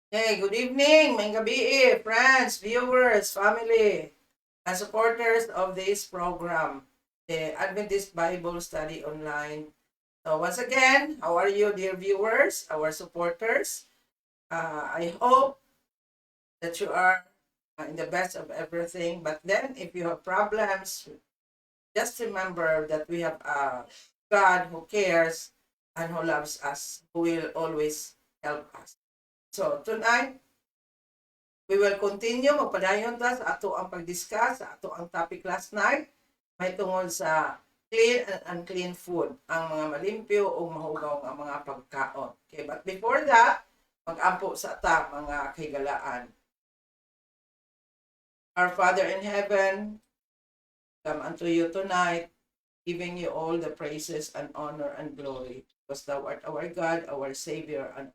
Hey, good evening, maayong gabii, friends, viewers, family, and supporters of this program, the Adventist Bible Study Online. So once again, how are you, dear viewers, our supporters? I hope that you are in the best of everything. But then, if you have problems, just remember that we have a God who cares and who loves us, who will always help us. So, tonight, we will continue, magpadayon ta sa atoang pag-discuss, sa atoang topic last night, may tungod sa clean and unclean food, ang mga malimpyo o mahugaw nga mga pagkaon. Okay, but before that, mag-ampo sa ta, mga kahigalaan. Our Father in heaven, come unto you tonight, giving you all the praises and honor and glory, because thou art our God, our Savior, and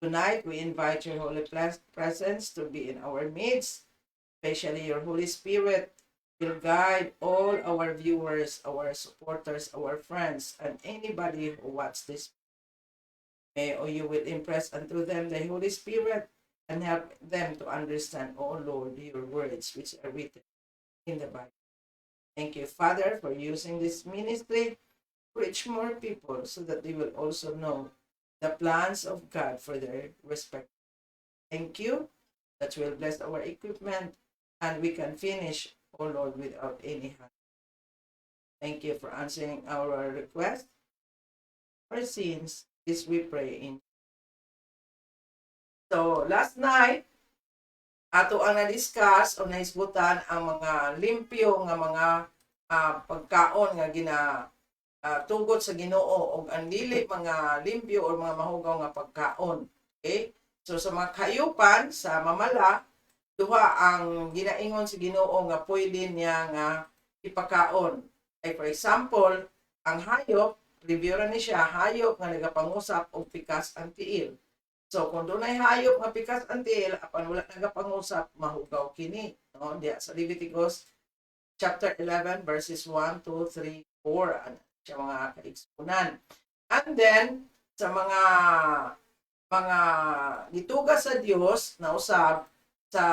tonight, we invite your holy presence to be in our midst, especially your Holy Spirit will guide all our viewers, our supporters, our friends, and anybody who watch this. May or you will impress unto them the Holy Spirit and help them to understand, O Lord, your words which are written in the Bible. Thank you, Father, for using this ministry to reach more people so that they will also know the plans of God for their respect. Thank you that you will bless our equipment and we can finish, O Lord, without any harm. Thank you for answering our request. Our sins, this we pray in. So, last night, atoang na-discuss o nahisgutan ang mga limpyo nga mga pagkaon nga gina tugot sa Ginoo og ang dili mga limpyo or mga mahugaw nga pagkaon. Okay? So sa mga kayupan sa mamala, duha ang ginaingon sa Ginoo nga pwede niya nga ipakaon. Ay, for example, ang hayop, review ra ni siya, hayop nga nagapangusap og pikas ang tiil. So kung dunay hayop nga pikas ang tiil apan wala nagapangusap, mahugaw kini, no? Diya sa Leviticus chapter 11 verses 1, 2, 3, 4, ano siya, mga kaigsuonan. And then sa mga gituga sa Dios na usab sa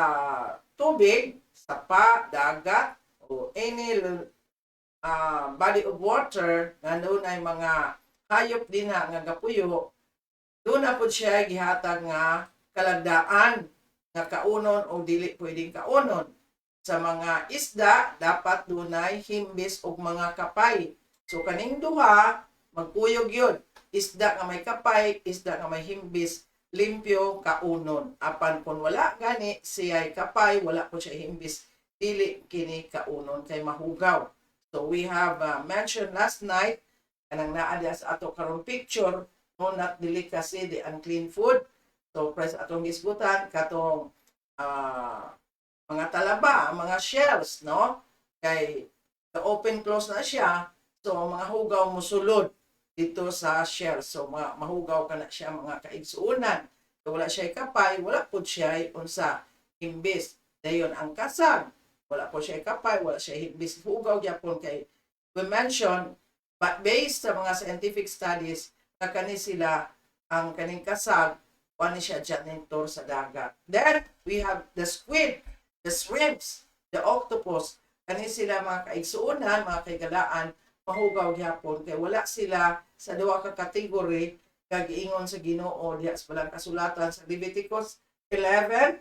tubig, sapa, dagat o any body of water nga dunay mga hayop dinha nga gapuyo, duna pud siya gihatag nga kalagdaan nga kaunon o dili pwedeng kaunon. Sa mga isda, dapat dunay himbis og mga kapay. So kaning duha magkuyog yun. Isda nga may kapay, isda nga may himbis, limpyo kaunon. Apan kung wala gani siya'y kapay, wala po siya himbis, dili kini kaunon kay mahugaw. So we have mentioned last night kanang naa diha sa ato karon picture, no, not delicacy, the unclean food. So press atong gisgutan katong mga talaba, mga shells, no? Kay the open close na siya, so ang mga hugaw musulod dito sa shells. So mahugaw ka na siya, mga kaigsuonan. So, wala siya kapay, wala pud siya unsa, himbis. Dayon ang kasag, wala po siya kapay, wala siya himbis. Hugaw gyapon kay we mention, but based sa mga scientific studies na kani sila, ang kaning kasag, kuan siya, janitor sa dagat. Then we have the squid, the shrimps, the octopus. Kani sila, mga kaigsuonan, mga kaigalaan, mahugaw gyapon kay wala sila sa duha ka kategory kag giingon sa Ginoo diha sa balang kasulatan sa Leviticus 11:9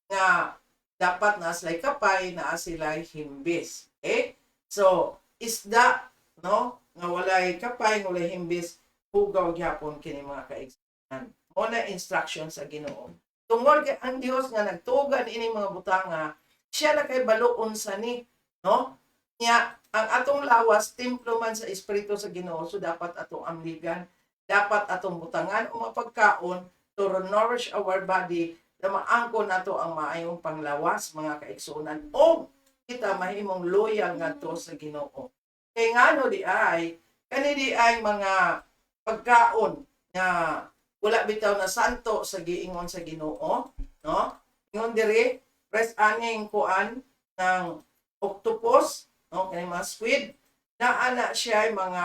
nga dapat na sila kapay, naa sila himbis. Okay? So, isda, no, nga walay kapay, nga walay himbis, hugaw gyapon kini, mga kaigsuonan. Mao na instruction sa Ginoo. Tungod kay ang Dios nga nagtugan ini mga butanga, siya na kay baluon sa ni, no? Nya ang atong lawas templo man sa espiritu sa Ginoo, so dapat atong amligan, dapat atong butangan o mapagkaon to nourish our body na maangkon nato ang maayong panglawas, mga kaigsuonan, o kita mahimong loyal ngadto sa Ginoo. Kay ngano di ay kani di ay mga pagkaon nga wala bitaw na santo sa giingon sa Ginoo, no? Ingon diri, press aning kuan ng octopus, no, kaning mga squid, naa na siya ay mga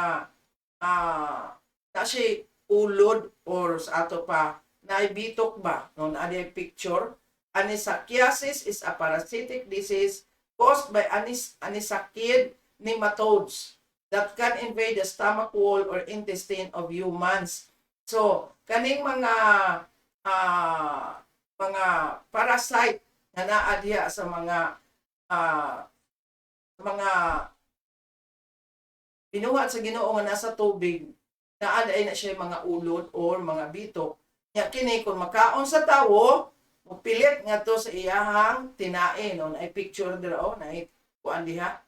na siya ulod or sa ato pa Naay bitok ba, no? Naa diay picture. Anisakiasis is a parasitic disease caused by anisakid nematodes that can invade the stomach wall or intestine of humans. So, kaning mga parasite nga naa diha sa mga binuhat sa Ginoo nga nasa tubig, naa diay na siya mga ulod or mga bitok. Nya kini kung makaon sa tawo, mopilit ngadto sa iyahang tinae, no? Naay picture dira, oh, naay kuan diha.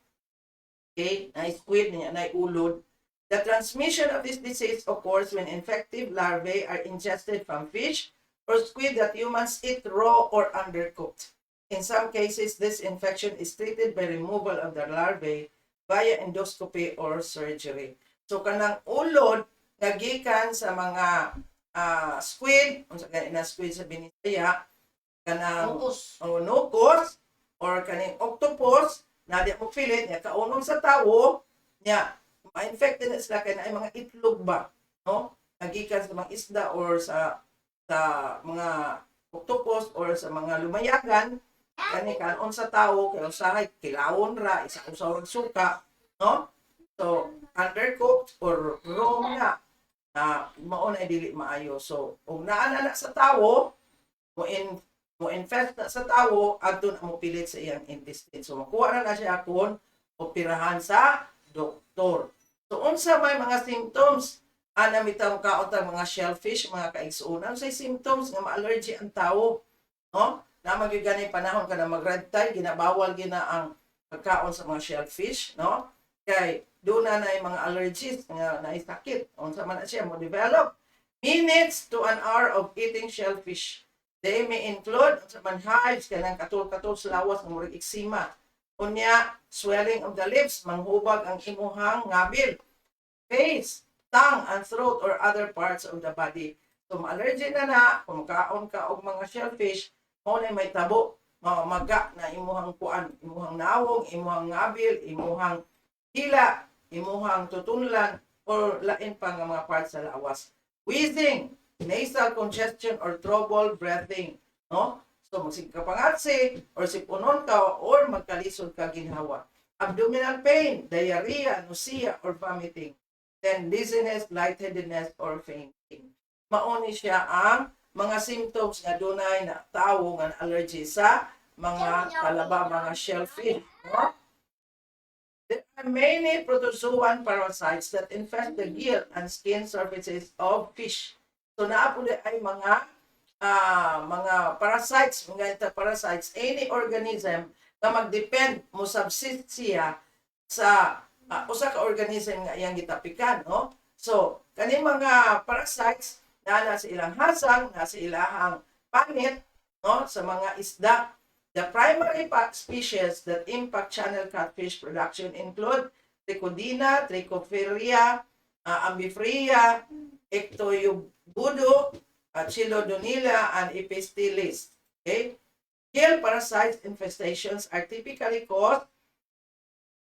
Okay, naay squid niya, naay ulod. The transmission of this disease occurs when infective larvae are ingested from fish or squid that humans eat raw or undercooked. In some cases, this infection is treated by removal of the larvae via endoscopy or surgery. So kanang ulod nga gikan sa mga squid, unsa gani na squid sa Binisaya, kanang Nukos. O nukos or kaning octopus na di mo pilit niya kaunon sa tawo niya, ma-infected na sila kay naay mga itlog ba, no, nagikan sa mga isda or sa mga octopus or sa mga lumayagan. Kani kanon sa tawo kay usahay kilawon ra, isa-usaw ra suka, no? So undercooked or raw na mao na dili maayo. So ug naa na sa tawo, mo infest na sa tawo, adto na mo pilit sa iyang intestine. So makuha na na siya kung operahan sa doktor. So unsa may mga symptoms ana bitaw kaon ta mga shellfish, mga kaigsuonan? Unsay symptoms nga ma-allergy ang tawo, no? Na magyud gani panahon kana mag red tide, ginabawal gina ang pagkaon sa mga shellfish, no? Kay doon na yung mga allergies nga naisakit. Unsa man na siya mo develop minutes to an hour of eating shellfish. They may include, unsa man, hives, kanang katul-katul sa lawas nga murag eczema. Unya, swelling of the lips, manghubag ang imuhang ngabil. Face, tongue, and throat or other parts of the body. So, ma-allergy na na, kung kaon ka og mga shellfish, mao na may tabo, mamaga na imuhang kuan, imuhang nawong, imuhang ngabil, imuhang hila, imuhang tutunlan, or lain pa nga mga parts sa lawas. Wheezing, nasal congestion or trouble breathing, no? So magsige ka pangatsi or sipunon ka or magkalisod ka ginhawa. Abdominal pain, diarrhea, nausea or vomiting. Then dizziness, lightheadedness or fainting. Mao ni siya ang mga symptoms nga dunay na tawo nga allergy sa mga talaba, mga shellfish, no? There are many protozoan parasites that infest the gill and skin surfaces of fish. So naa po ay mga parasites, mga ita parasites, any organism na magdepend mo subsist siya sa usa ka organism nga iyang gitapikan, no? So, kani mga parasites na sa ilang hasang, na sa ilahang panit, no, sa mga isda. The primary species that impact channel catfish production include Trichodina, Trichopheria, Amphiphryia, Ectoeubudo, Chilodonella, and Epistylis. Okay? Gill parasite infestations are typically caused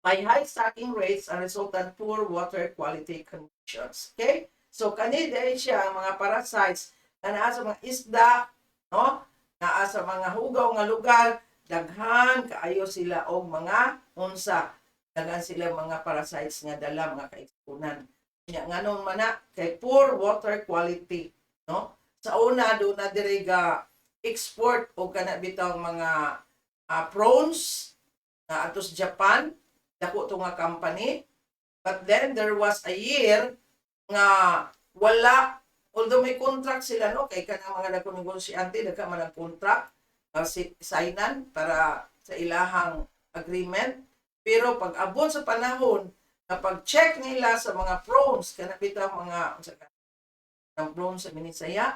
by high stocking rates and resultant poor water quality conditions. Okay? So, kani dahil siya ang mga parasites na naa sa mga isda, no? Naa sa mga hugaw nga lugar, daghan kaayo sila og mga unsa, daghan sila mga parasites nga dala, mga kaigsuonan. Nya nganong man na kay poor water quality, no? Sa una do na diri ga export og kana bitaw mga prawns na adto sa Japan, dako to nga company. But then there was a year nga wala, although may contract sila, no, kay kanang mga dako negosyante, daghan man ang contract si signan para sa ilahang agreement, pero pag abot sa panahon na pag-check nila sa mga prawns, kana bitaw mga unsa ka ng prawns sa Binisaya,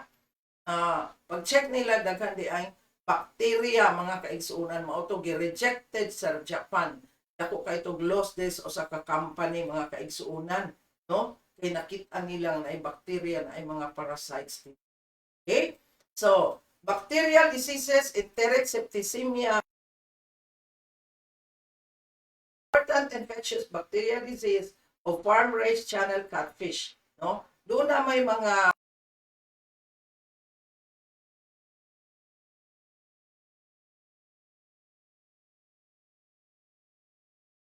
pag-check nila, daghan di ay bacteria, mga kaigsuonan. Mao to gi-rejected sa Japan. Dako kay to loss this usa ka company, mga kaigsuonan, no? Kay nakita nila na ay bacteria, na ay mga parasites. Okay, so bacterial diseases, enteric septicemia, important infectious bacterial disease of farm-raised channel catfish, no? Doon na may mga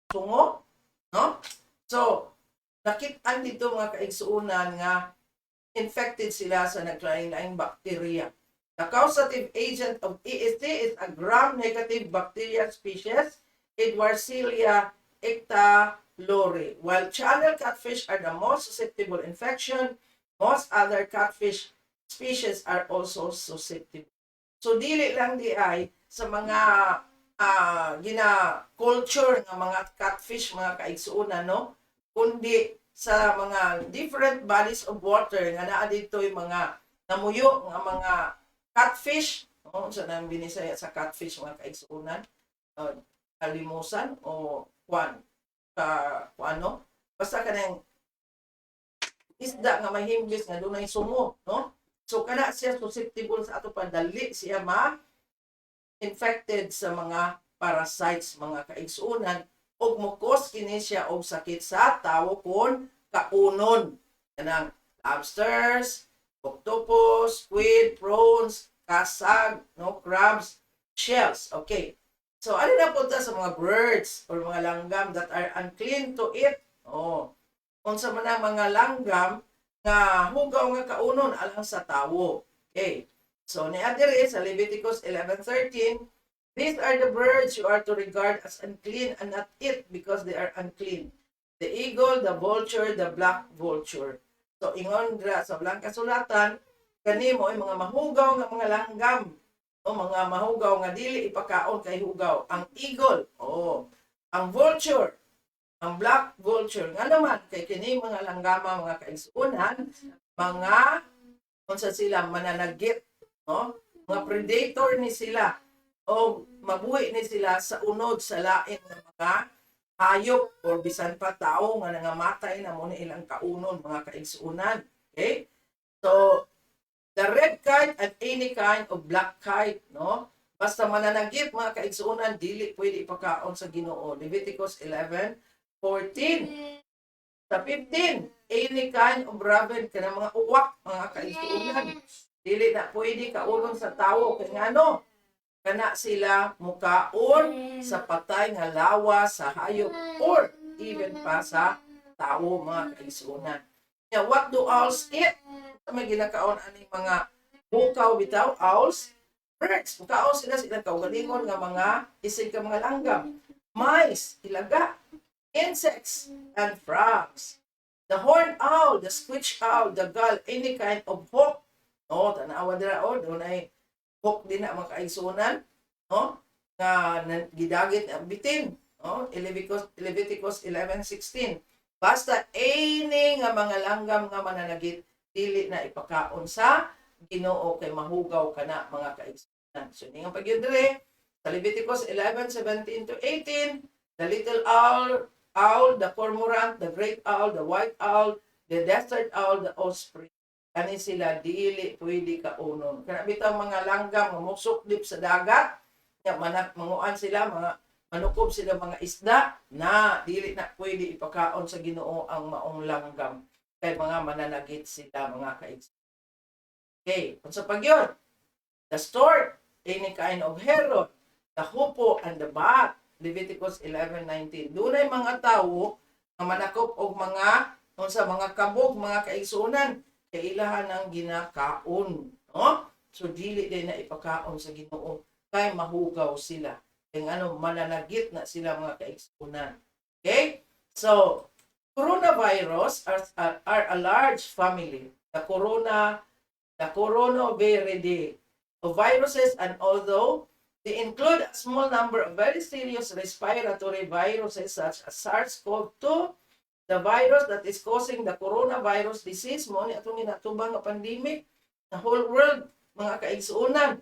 Sungo, no? So, nakit-an dito, mga kaigsuonan, nga infected sila sa naglain-laing bacteria. The causative agent of EST is a gram-negative bacteria species, Edwardsiella ictaluri. While channel catfish are the most susceptible infection, most other catfish species are also susceptible. So dili lang diay sa mga gina culture nga mga catfish, mga kaigsuonan, no, kundi sa mga different bodies of water nga naa dito yung mga namuyo nga mga catfish, no? Sa nang binisaya sa catfish, mga kaigsuonan, kalimusan o kwan ka kuano, basta kanang isda nga mahimbis nga dunay sungo, no? So kana siya susceptible sa ato, padali siya ma infected sa mga parasites, mga kaigsuonan, ug mo-cause kini siya og sakit sa tawo kon kaunon kanang lobsters, octopus, squid, prawns, kasag, no, crabs, shells. Okay. So ano na punta sa mga birds or mga langgam that are unclean to eat? Oh. Unsa man ang mga langgam nga hugaw nga kaunon alang sa tawo? Okay. So niya diri sa Leviticus 11:13, "These are the birds you are to regard as unclean and not eat because they are unclean: the eagle, the vulture, the black vulture." So ingon dira sa Balaang Kasulatan, kani mo ay mga mahugaw nga mga langgam o mga mahugaw nga dili ipakaon kay hugaw. Ang eagle, oh, ang vulture, ang black vulture. Nga naman kay kini mga langgama, mga kaigsuonan, mga unsa sila, mananagit, no? Mga predator ni sila o mabuhi ni sila sa unod sa lain ng mga hayop or bisan pa tao nga nangamatay na mo ni ilang kaunon, mga kaigsuonan. Okay? So, the red kite and any kind of black kite, no? Basta mananagit, mga kaigsuonan, dili pwede ipakaon sa Ginoo. Leviticus 11:14. Sa 15, any kind of raven, kana mga uwak, mga kaigsuonan. Dili na pwede kaunon sa tawo kay ngano? Kana sila mukaon sa patay nga lawas sa hayop or even pa sa tawo, mga kaigsuonan. Yeah, what do owls eat? May ginakaon ani mga bukaw bitaw, owls, birds. Mukaon sila silang kaugalingon nga mga isig ka mga langgam. Mice, ilaga, insects, and frogs. The horned owl, the screech owl, the gull, any kind of hawk. No, tanawa dira oh, dunay hawk din na, mga kaigsuonan, no? Nga gidagit ang bitin, no? Leviticus 11:16. Basta any nga mga langgam nga mananagit, dili na ipakaon sa Ginoo kay mahugaw kana, mga kaigsuonan. So ningon pa gyud dire sa Leviticus 11:17 to 18, the little owl, the cormorant, the great owl, the white owl, the desert owl, the osprey. Kani sila dili pwede kaunon. Kana bitaw mga langgam nga mosukdip sa dagat, nya manak manguan sila, mga manukob sila mga isda na dili na pwede ipakaon sa Ginoo ang maong langgam kay mga mananagit sila, mga kaigsuonan. Okay, unsa pa gyud? The stork, any kind of heron, the hoopoe and the bat. Leviticus 11:19. Dunay mga tawo nga manakop og mga unsa, mga kabog, mga kaigsuonan, kay ilahan ang ginakaon, no? So dili din na ipakaon sa Ginoo kay mahugaw sila. Kay ano, mananagit na sila, mga kaigsuonan. Okay? So coronavirus are a large family. The Coronaviridae of viruses, and although they include a small number of very serious respiratory viruses such as SARS-CoV-2, the virus that is causing the coronavirus disease, mo ni atong ginatubang nga pandemic, the whole world, mga kaigsuonan,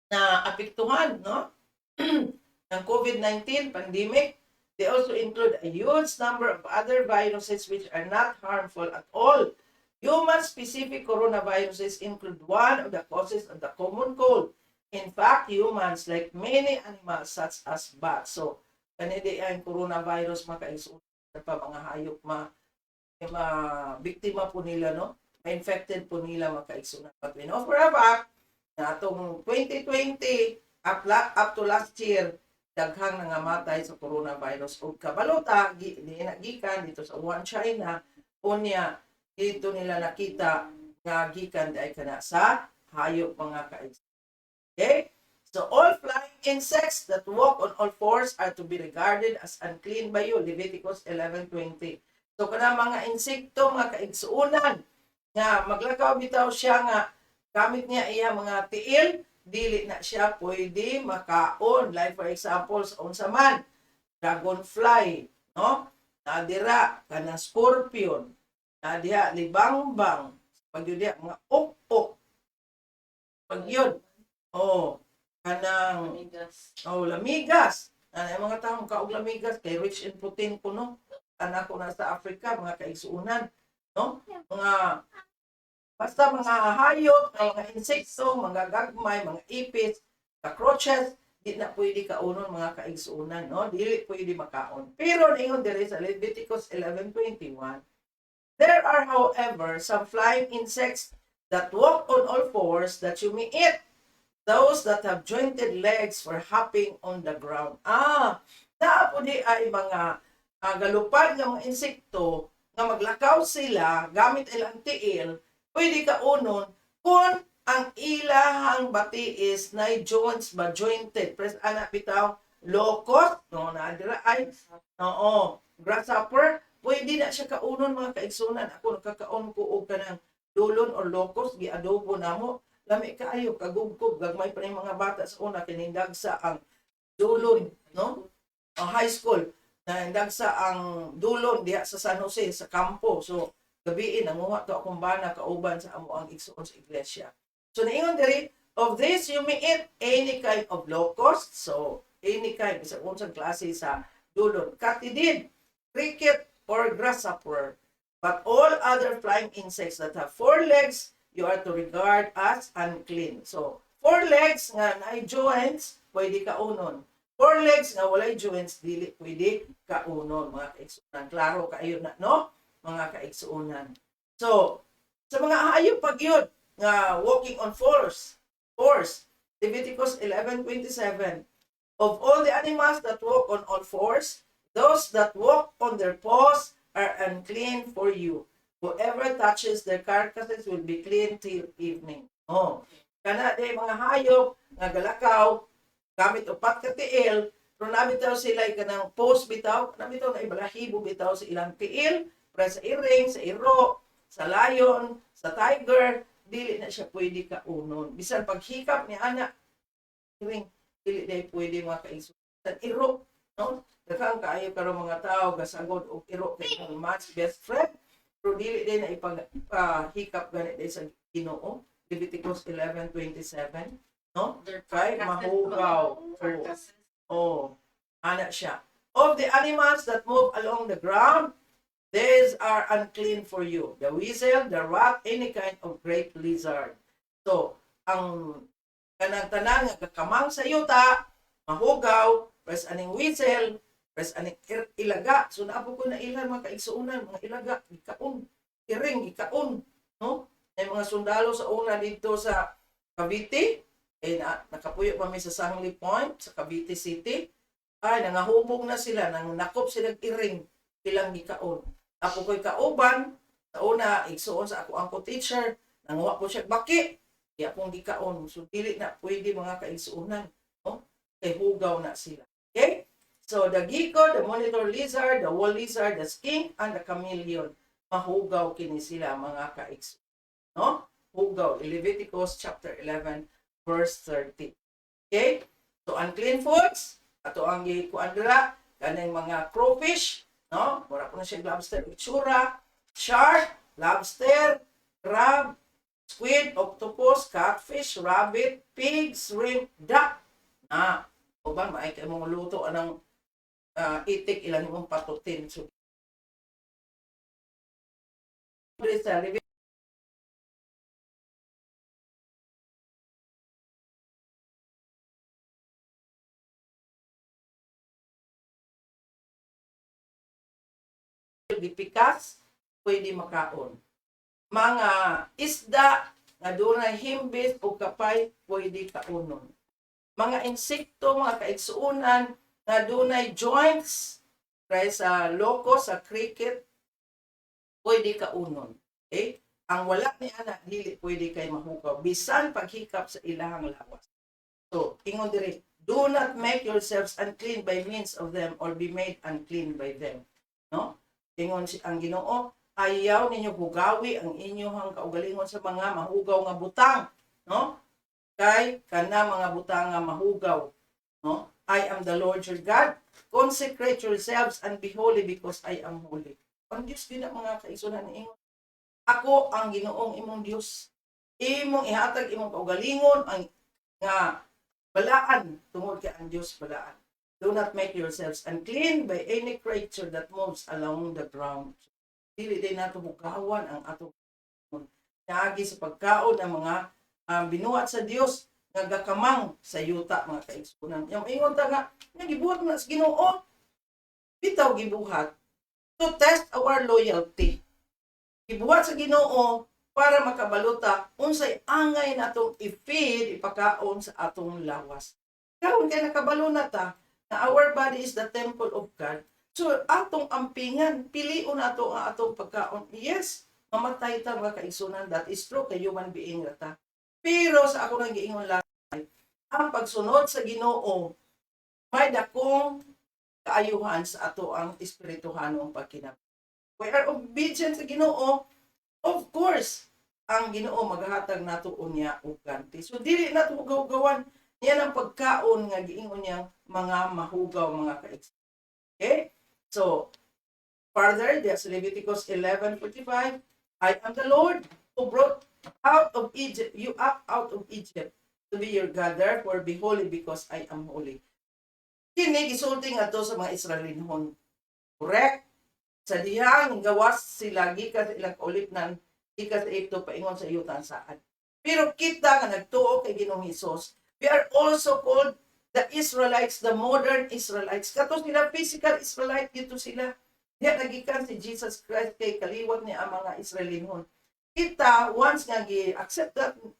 na apektuhan, no, ng COVID-19 pandemic. They also include a huge number of other viruses which are not harmful at all. Human-specific coronaviruses include one of the causes of the common cold. In fact, humans, like many animals such as bats. So, kani di ang coronavirus, mga kaigsuonan, pa mga hayop ma biktima po nila, no? Ma-infected po nila, mga kaigsuonan. But we know for a fact na atong 2020 up to last year, Daghang nangamatay sa coronavirus ug kabalota gi, di na gikan dito sa Wuhan, China. Unya dito nila nakita nga gikan diay kana sa hayop, mga kaigsuonan. Okay? So all flying insects that walk on all fours are to be regarded as unclean by you. Leviticus 11:20. So kana mga insekto, mga kaigsuonan, nga maglakaw bitaw siya nga gamit niya iya mga tiil, dili na siya pwede makaon. Like for example, sa unsa man, dragonfly, no? Nadira kanang scorpion, nadiha libangbang, pag yun diha, mga ok-ok. Pag yun, oh, kanang Amigas. Oh, lamigas. Ano yung mga taong kaog lamigas kay rich in protein kuno. Anak ko na sa Africa, mga kaigsuunan, no? Mga basta mga hayop, mga insekto, mga gagmay, mga ipis, cockroaches, di na pwede kaunon, mga kaigsuunan, no? Dili pwede makaon. Pero ningon diri sa Leviticus 11:21, "There are, however, some flying insects that walk on all fours that you may eat, those that have jointed legs for hopping on the ground." Ah, naa po di ay mga galupad nga mga insekto nga maglakaw sila gamit ilang tiil, pwede kaunon kung ang ilahang bati is na joints ba, jointed. Pres ana bitaw locust, no, na dira ay, oo, grasshopper, pwede na siya kaunon, mga kaigsunan. Ako nakakaon ko og kanang dulon or locust, giadobo namo. Lami kaayo, kagubkob, gagmay pa ning mga bata sa una kinindagsa ang dulon, no? Ang high school, na dagsa ang dulon diha sa San Jose sa kampo. So gabii nanguha to akong bana kauban sa amo ang igsuon sa iglesia. So niingon diri, "Of this you may eat any kind of locust." So any kind, bisag unsang klase sa dulon, katydid, cricket or grasshopper. "But all other flying insects that have four legs you are to regard as unclean." So four legs nga naay joints, pwede kaunon. Four legs nga walay joints, dili pwede kaunon, mga kaigsuonan. Klaro kaayo na, no? Mga kaigsuonan. So, sa mga hayop pag yun, nga walking on fours, Leviticus 11:27, "Of all the animals that walk on all fours, those that walk on their paws are unclean for you. Whoever touches their carcasses will be clean till evening." Oh, kana di mga hayop nga galakaw gamit upat ka tiil, pero nabitaw sila kanang paws bitaw, nabitaw na ibalahibo bitaw sa ilang tiil, pero sa iring, sa iro, sa lion, sa tiger, dili na siya pwede kaunon. Bisan paghikap ni ana, iring, dili na pwede, mga kaigsuonan. Sa iro, no? Daghang kaayo karon mga tao gasagod og iro kay ang man's best friend, pero dili din na ipag hikap gani dahil sa Ginoo. Leviticus 11:27, no? Their Kay carcasses. Mahugaw. Carcasses. Oh, ana siya. "Of the animals that move along the ground, these are unclean for you: the weasel, the rat, any kind of great lizard." So, ang kanang tanan nga kakamang sa yuta, mahugaw, pres aning weasel, pres aning ilaga. So, naapo ko na ilan, mga kaigsuonan, mga ilaga, gikaon, iring, gikaon, no? May mga sundalo sa una dito sa Cavite, eh, na, nakapuyo pa mi sa Sangley Point, sa Cavite City. Ay, nangahubog na sila, nang nakop sila iring, ilang gikaon. Ako ko'y kauban, sa una, igsuon sa ako ang ko-teacher, nanguha po siya baki, di akong gikaon. So, dili na pwede, mga kaigsuonan, no? Kay hugaw na sila. Okay? So, the gecko, the monitor lizard, the wall lizard, the skink, and the chameleon, mahugaw kini sila, mga kaigsuonan. No? Hugaw. Leviticus chapter 11, verse 30. Okay? So, unclean foods, ato ang gikuan dira, kaning mga crawfish, no? Mura po na siya lobster itsura, shark, lobster, crab, squid, octopus, catfish, rabbit, pig, shrimp, duck. Na, uban maay kay mong luto anang itik ilang imong patutin. So, sa gipikas, pwede makaon. Mga isda nga dunay himbis o kapay, pwede kaunon. Mga insekto, mga kaigsuonan, nga dunay joints kay sa locust, sa cricket, pwede kaunon. Okay? Ang wala ni ana, dili pwede kay mahugaw bisan paghikap sa ilahang lawas. So, ingon diri, "Do not make yourselves unclean by means of them or be made unclean by them." No? Ingon si ang Ginoo, ayaw ninyo hugawi ang inyong kaugalingon sa mga mahugaw nga butang, no? Kay kana mga butang nga mahugaw, no? I am the Lord your God. Consecrate yourselves and be holy because I am holy. Ang Diyos din na, mga kaigsuonan, ingon. Ako ang Ginoong imong Diyos. Imong ihatag imong kaugalingon ang nga balaan tungod kay ang Diyos balaan. Do not make yourselves unclean by any creature that moves along the ground. Dili din nato hugawan ang atong naagi sa pagkaon ng mga binuhat sa Dios nga gakamang sa yuta, mga kaigsuonan. Yung ingon ta nga gibuhat na sa Ginoo. Bitaw, gibuhat to test our loyalty. Gibuhat sa Ginoo para makabalo ta unsay angay natong i-feed, ipakaon sa atong lawas. Karon kay nakabalo na ta na our body is the temple of God. So atong ampingan, pilion nato ang atong pagkaon. Yes, mamatay ta, mga kaigsuonan, that is true kay human being ra ta. Pero sa ako nang giingon lang, ang pagsunod sa Ginoo may dakong kaayuhan sa ato ang espirituhanong pagkinabuhi. We are obedient sa Ginoo, of course, ang Ginoo maghatag nato unya og ganti. So dili nato hugaw-hugawan yan ang pagkaon nga giingon niyang mga mahugaw, mga kaigsuonan. Okay? So, further, there's Leviticus 11:45, "I am the Lord who brought out of Egypt, you up out of Egypt to be your God. Therefore, be holy because I am holy." Kini gisulti ngadto sa mga Israelinhon. Correct? Sa dihang gawas sila gikan sa ilang kaulipnan gikan sa Egypto paingon sa yuta saad. Pero kita nga nagtuo kay Ginoong Hesus, we are also called the Israelites, the modern Israelites. Kato sila, physical Israelite dito sila. Diya nagikan si Jesus Christ kay kaliwat niya ang mga Israelinhon. Kita, once nga gi-accept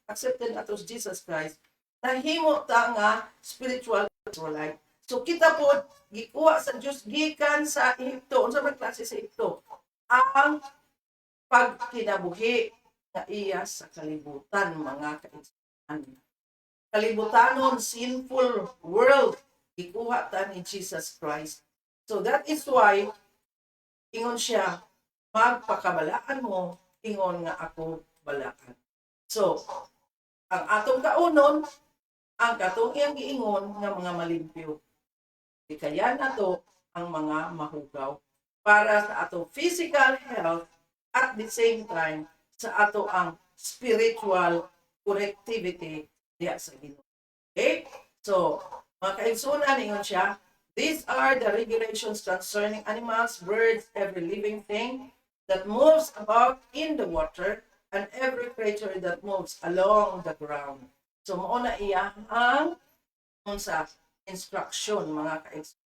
accepted nato si Jesus Christ, nahimo ta nga spiritual Israelite. So kita po, gikuha sa Diyos gikan sa Ehipto. Unsa man klase sa Ehipto? Ang pagkinabuhi nga iya sa kalibutan, mga kaigsuonan. Kalibutanon, sinful world, gikuha ta ni Jesus Christ. So that is why, ingon siya, magpakabalaan mo, ingon nga ako balaan. So, ang atong kaunon, ang katong iyang giingon nga mga malimpyo. Kaya nato ang mga mahugaw para sa atong physical health, at the same time sa ato ang spiritual connectivity diya sa Ginoo. Okay? So, mga kaigsuonan, ingon siya, "These are the regulations concerning animals, birds, every living thing that moves about in the water, and every creature that moves along the ground." So, mao na iya ang sa instruction, mga kaigsuonan.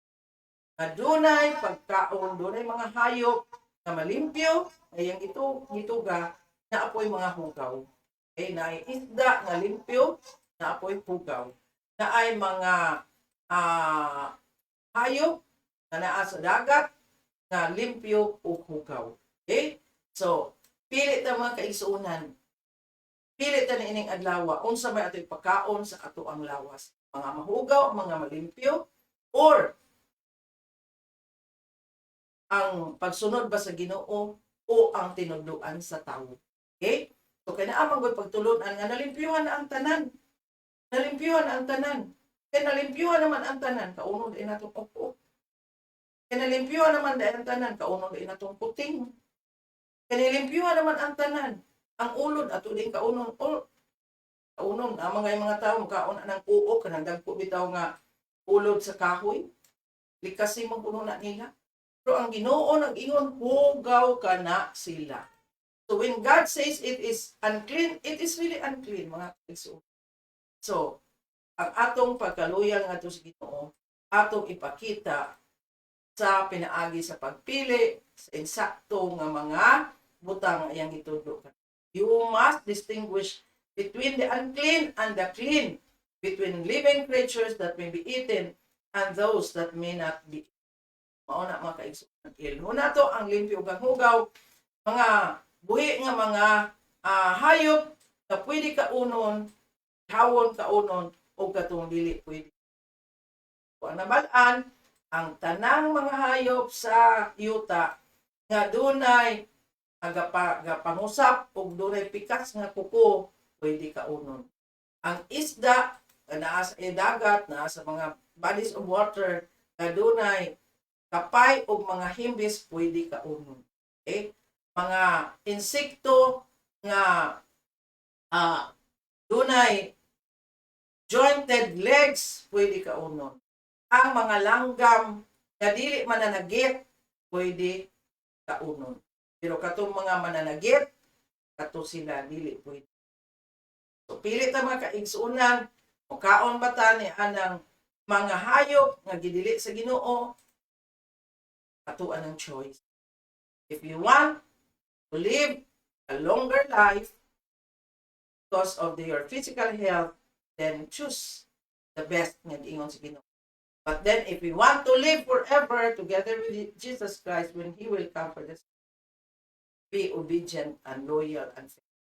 Nga dunay pagkaon, dunay mga hayop na malimpyo, ay ang ito, gituga, naa poy mga hugaw. Okay, na isda nga limpyo, naa poy hugaw. Naay mga hayop na naa sa dagat nga limpyo o hugaw. Okay? So, pili ta, mga kaigsuonan. Pili ta niining adlaw unsa may ato ipakaon sa ato ang lawas. Mga mahugaw, mga malimpyo, or ang pagsunod ba sa Ginoo o ang tinudloan sa tawo. Okay? So kay naa man gud pagtulunan nga nalimpyuhan na ang tanan. Nalimpyuhan na ang tanan. Kay nalimpyuhan naman ang tanan, kaunon din natong ok. Kay nalimpyuhan naman din ang tanan, kaunon din natong kuting. Kay nalimpyuhan naman ang tanan, ang ulod ato din kaunon o kaunon ang mga tao kaon ng uok, kanang dagko bitaw nga ulod sa kahoy. Likasin mo kuno na nila. Pero ang Ginoo nag-ingon, hugaw ka na sila. So when God says it is unclean, it is really unclean, mga kaigsuonan. So, ang atong pagkaluyang ngadto sa Ginoo, atong ipakita sa pinaagi sa pagpili sa insakto nga mga butang nga iyang gitudlo. You must distinguish between the unclean and the clean, between living creatures that may be eaten and those that may not be. Mao na, mga kaigsuonan. Ilhon nato ang limpyo ug ang hugaw, mga buhi nga mga hayop na pwede kaunon, hawon kaunon o katong dili pwede. Kung ang nabal-an, ang tanang mga hayop sa yuta nga dunay gapangusap ug dunay pikas nga kuko, pwede kaunon. Ang isda nga naa sa dagat, naa sa mga bodies of water nga dunay kapay og mga himbis, pwede kaunon. Okay? Mga insekto nga dunay jointed legs, pwede kaunon. Ang mga langgam nga dili mananagit, pwede kaunon. Pero katong mga mananagit, kato sila dili pwede. So pili ta, mga kaigsuonan, mukaon ba ta ni anang mga hayop nga gidili sa Ginoo? Atoa ang choice. If you want to live a longer life because of your physical health, then choose the best nga giingon sa Ginoo. But then if we want to live forever together with Jesus Christ when He will come for this, be obedient and loyal and faithful.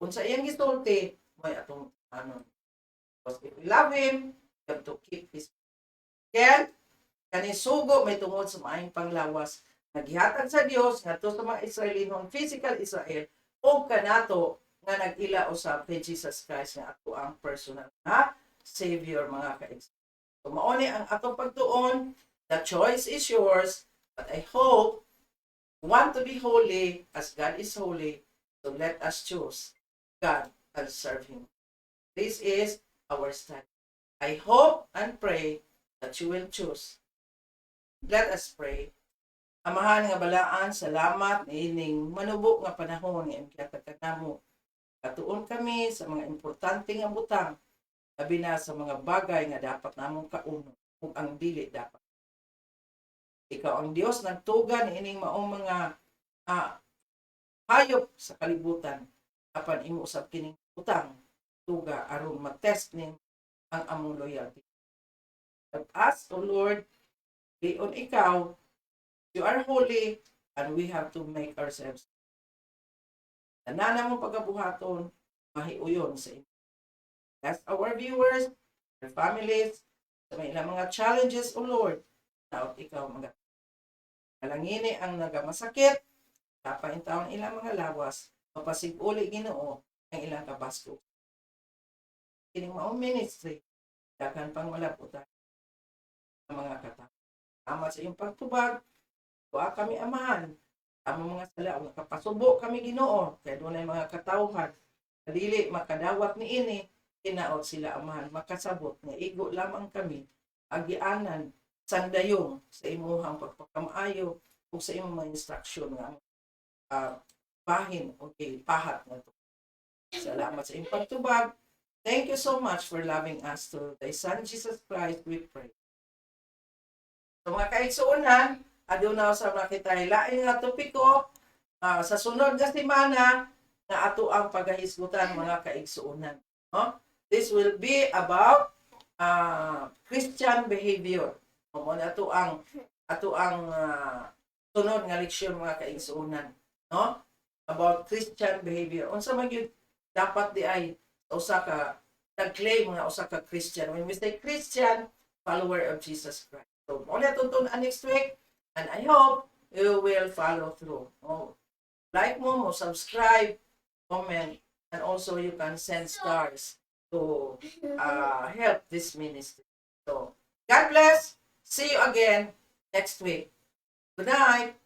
Kung sa iyang gisulti, may atong anon. Because if we love Him, we have to keep His. Kaya, kani sugo may tungod sa maayong panglawas nga gihatag sa Dios ngadto sa mga Israelinhon, physical Israel, o kanato nga nag-ila usab kay Jesus Christ nga ato ang personal na Savior, mga kaigsuonan. So mao ni ang atong pagtuon, the choice is yours, but I hope you want to be holy as God is holy, so let us choose God and serve Him. This is our study. I hope and pray that you will choose. Let us pray. Amahan nga balaan, salamat niining manubo nga panahon nga imong gihatag kanamo. Katuon kami sa mga importante nga butang, labi na sa mga bagay nga dapat namong kaunon ug ang dili dapat. Ikaw ang Dios nagtuga niining maong mga hayop sa kalibutan, apan imo usab kining butang tuga aron matest ning ang among loyalty. Help us, O Lord, on ikaw, you are holy, and we have to make ourselves. Tanan mong pagabuhaton, mahiuyon sa inyo. Bless our viewers, their families, sa may ilang mga challenges, O Lord, naot ikaw mga kalangini ang nagamasakit, kapain taon ilang mga lawas, mapasig-uli, Ginoo, ang ilang kabasko. Kining maong ministry, daghan pang malabutan ang mga katao. Salamat sa iyong pagtubag. Tuwa kami, Amahan. Among mga sala, ug nakapasubo kami, Ginoo. Kay dunay mga katawhan dili makadawat ni ini, hinaot sila, Amahan, makasabot nga igo lamang kami agianan sandayong sa imuhang pagpakamaayo ug sa imong mga instruction nga bahin o pahat nga to. Salamat sa iyong pagtubag. Thank you so much for loving us. Through thy Son Jesus Christ, we pray. So mga kaigsuonan, aduna sa makita lain nga topiko sa sunod nga semana nga ato ang pagahisgutan, mga kaigsuonan. No? This will be about Christian behavior. Mao na ato ang sunod nga leksyon, mga kaigsuonan, no? About Christian behavior. Unsa man gyud dapat di ay sa usa ka nag-claim nga usa ka Christian? When we say Christian, follower of Jesus Christ. So, mao na atong next week and I hope you will follow through. Oh, like mo, subscribe, comment, and also you can send stars to help this ministry. So, God bless. See you again next week. Good night.